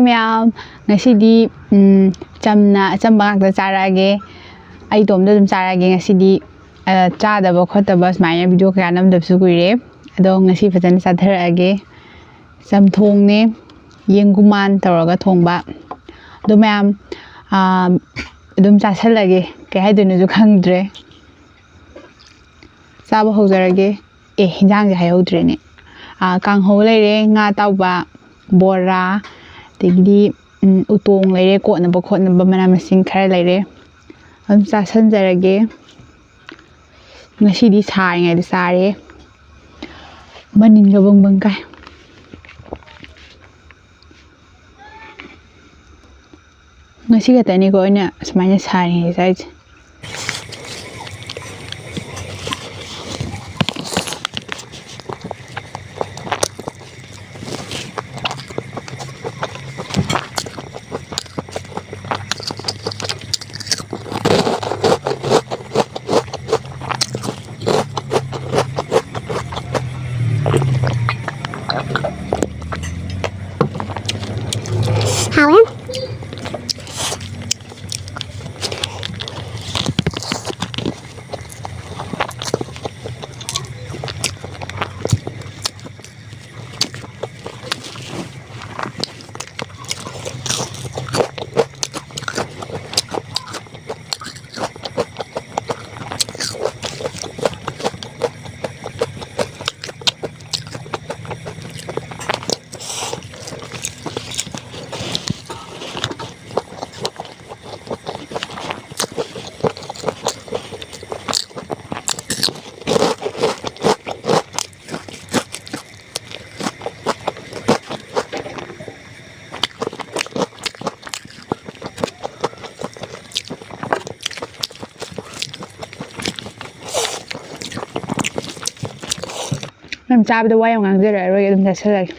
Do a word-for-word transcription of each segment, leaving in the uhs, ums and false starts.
ꯃꯌꯥꯝ, ꯉꯁꯤꯗꯤ, ꯎꯝ, ꯆꯝꯅ ꯑꯆꯝꯕ ꯉꯥꯛꯇ ꯆꯥꯔꯛꯑꯒꯦ꯫ ꯑꯩ ꯏꯇꯣꯝꯗ ꯑꯗꯨꯝ ꯆꯥꯔꯛꯑꯒꯦ ꯉꯁꯤꯗꯤ꯫ ꯑ, ꯆꯥꯗꯕ ꯈꯣꯠꯇꯕ ꯁꯨꯃꯥꯏꯅ video ꯀꯌꯥ ꯅꯝꯗꯕꯁꯨ ꯀꯨꯏꯔꯦ꯫ ꯑꯗꯣ ꯉꯁꯤ ꯐꯖꯅ ꯆꯥꯊꯔꯛꯑꯒꯦ꯫ ꯆꯝꯊꯣꯡꯅꯦ, ꯌꯦꯡꯒꯨꯃꯥꯟ ꯇꯧꯔꯒ ꯊꯣꯡꯕ꯫ ꯑꯗꯣ ꯃꯌꯥꯝ, ꯑ, ꯑꯗꯨꯝ ꯆꯥꯁꯜꯂꯒꯦ꯫ ꯀꯩ ꯍꯥꯏꯗꯣꯏꯅꯣꯁꯨ ꯈꯪꯗ꯭ꯔꯦ꯫ ꯆꯥꯕ ꯍꯧꯖꯔꯒꯦ꯫ ꯑꯦ, ꯍꯤꯟꯖꯥꯡꯁꯦ ꯍꯥꯏꯍꯧꯗ꯭ꯔꯦꯅꯦ꯫ ꯑ, ꯀꯥꯡꯍꯧ ꯂꯩꯔꯦ, ꯉꯥ ꯑꯇꯥꯎꯕ, ꯕꯣꯔꯥ, ꯑꯗꯒꯤꯗꯤ, ꯎꯝ, ꯎꯇꯣꯡ ꯂꯩꯔꯦ, ꯀꯣꯠꯅꯕ ꯈꯣꯠꯅꯕ ꯃꯅꯥ ꯃꯁꯤꯡ ꯈꯔ ꯂꯩꯔꯦ꯫ ꯑꯗꯨꯝ ꯆꯥꯁꯟꯖꯔꯒꯦ꯫ ꯉꯁꯤꯗꯤ ꯁꯥꯔꯤꯉꯩꯗ ꯆꯥꯔꯦ꯫ ꯃꯅꯤꯟꯒ ꯕꯪ ꯕꯪ ꯀꯥꯏ꯫ ꯉꯁꯤ ꯈꯛꯇꯅꯤꯀꯣ ꯑꯩꯅ ꯁꯨꯃꯥꯏꯅ ꯁꯥꯔꯤꯉꯩ ꯆꯥꯏꯁꯦ꯫ ꯍꯥꯎꯋꯦ꯫ ꯃꯌꯥꯝ ꯆꯥꯕꯗ ꯋꯥ ꯌꯥꯝ ꯉꯥꯡꯖꯔꯛꯑꯔꯣꯏꯒꯦ, ꯑꯗꯨꯝ ꯆꯥꯁꯤꯜꯂꯒꯦ꯫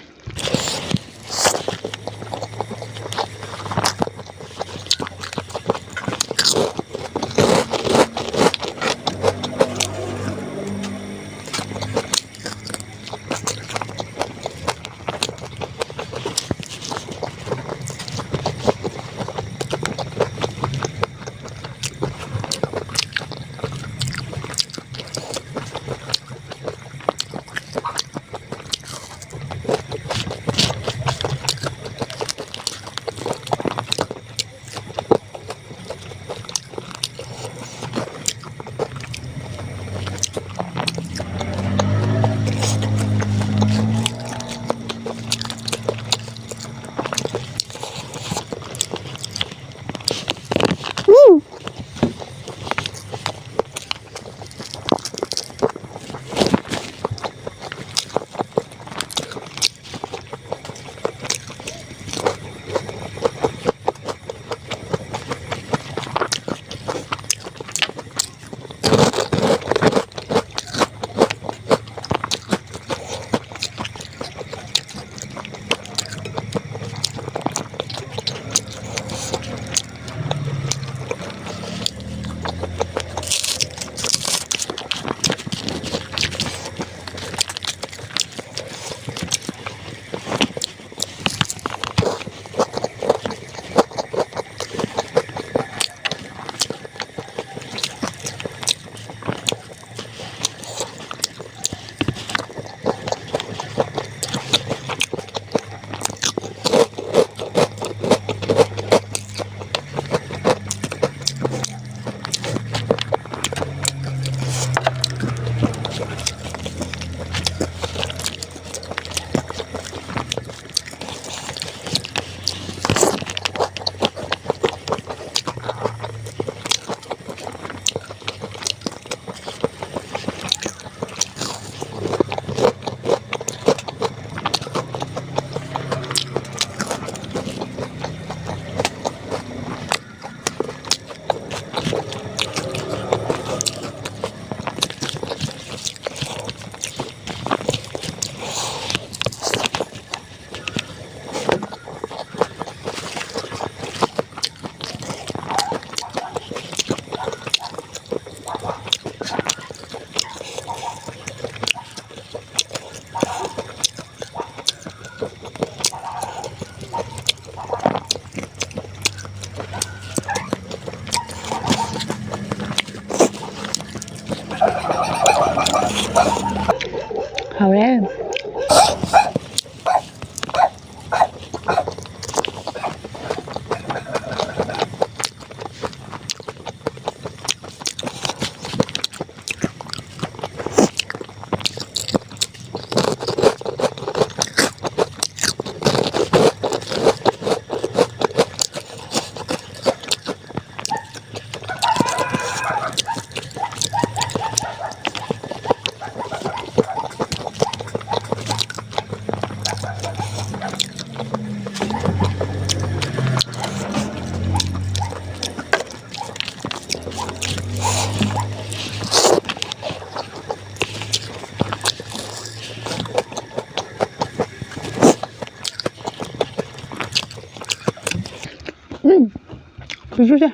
ꯁꯤꯁꯨꯁꯦ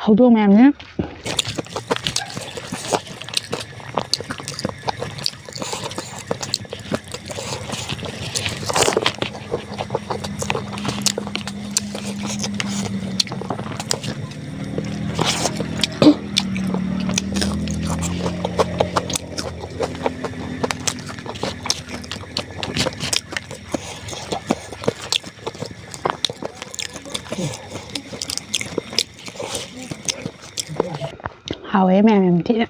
ꯍꯧꯗꯣꯡ ꯃꯌꯥꯝꯁꯤꯅ꯫ ꯍꯥꯎꯋꯦ ꯃꯌꯥꯝ ꯌꯥꯝ ꯊꯤꯅ꯫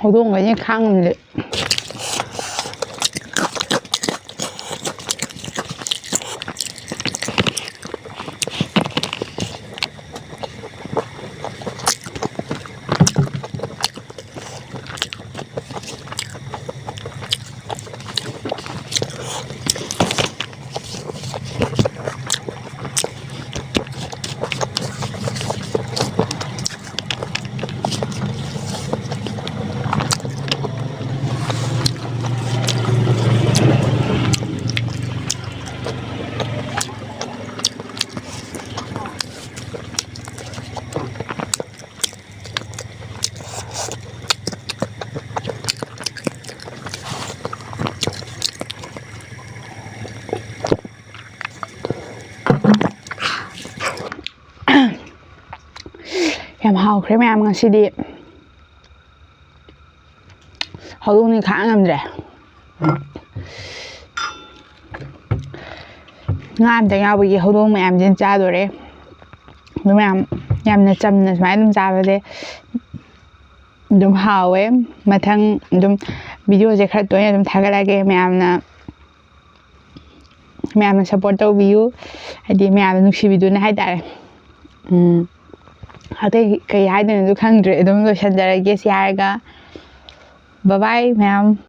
ꯍꯧꯗꯣꯡꯈꯩꯁꯦ ꯈꯥꯡꯉꯝꯗꯦ꯫ ꯌꯥꯝ ꯍꯥꯎꯈ꯭ꯔꯦ ꯃꯌꯥꯝ ꯉꯁꯤꯗꯤ꯫ ꯍꯧꯗꯣꯡꯅꯤ ꯈꯥꯡ ꯉꯝꯗ꯭ꯔꯦ꯫ ꯉꯥ ꯑꯝꯇ ꯌꯥꯎꯕꯒꯤ ꯍꯧꯗꯣꯡ ꯃꯌꯥꯝꯁꯤꯅ ꯆꯥꯗꯣꯔꯦ꯫ ꯑꯗꯨ ꯃꯌꯥꯝ ꯌꯥꯝꯅ ꯆꯝꯅ ꯁꯨꯃꯥꯏꯅ ꯑꯗꯨꯝ ꯆꯥꯕꯁꯦ ꯑꯗꯨꯝ ꯍꯥꯎꯋꯦ꯫ ꯃꯊꯪ ꯑꯗꯨꯝ ꯚꯤꯗꯤꯑꯣꯁꯦ ꯈꯔ ꯇꯣꯏꯅ ꯑꯗꯨꯝ ꯊꯥꯒꯠꯂꯛꯑꯒꯦ꯫ ꯃꯌꯥꯝꯅ ꯃꯌꯥꯝꯅ ꯁꯞꯄꯣꯔꯠ ꯇꯧꯕꯤꯌꯨ, ꯍꯥꯏꯗꯤ ꯃꯌꯥꯝꯅ ꯅꯨꯡꯁꯤꯕꯤꯗꯨꯅ ꯍꯥꯏꯇꯥꯔꯦ꯫ ꯎꯝ, ꯑꯇꯩ ꯀꯩ ꯍꯥꯏꯗꯣꯏꯅꯣꯗꯨ ꯈꯪꯗ꯭ꯔꯦ, ꯑꯗꯨꯝ ꯂꯣꯏꯁꯤꯟꯖꯔꯒꯦ ꯁꯤ ꯍꯥꯏꯔꯒ꯫ ꯕꯕꯥꯏ ꯃꯌꯥꯝ꯫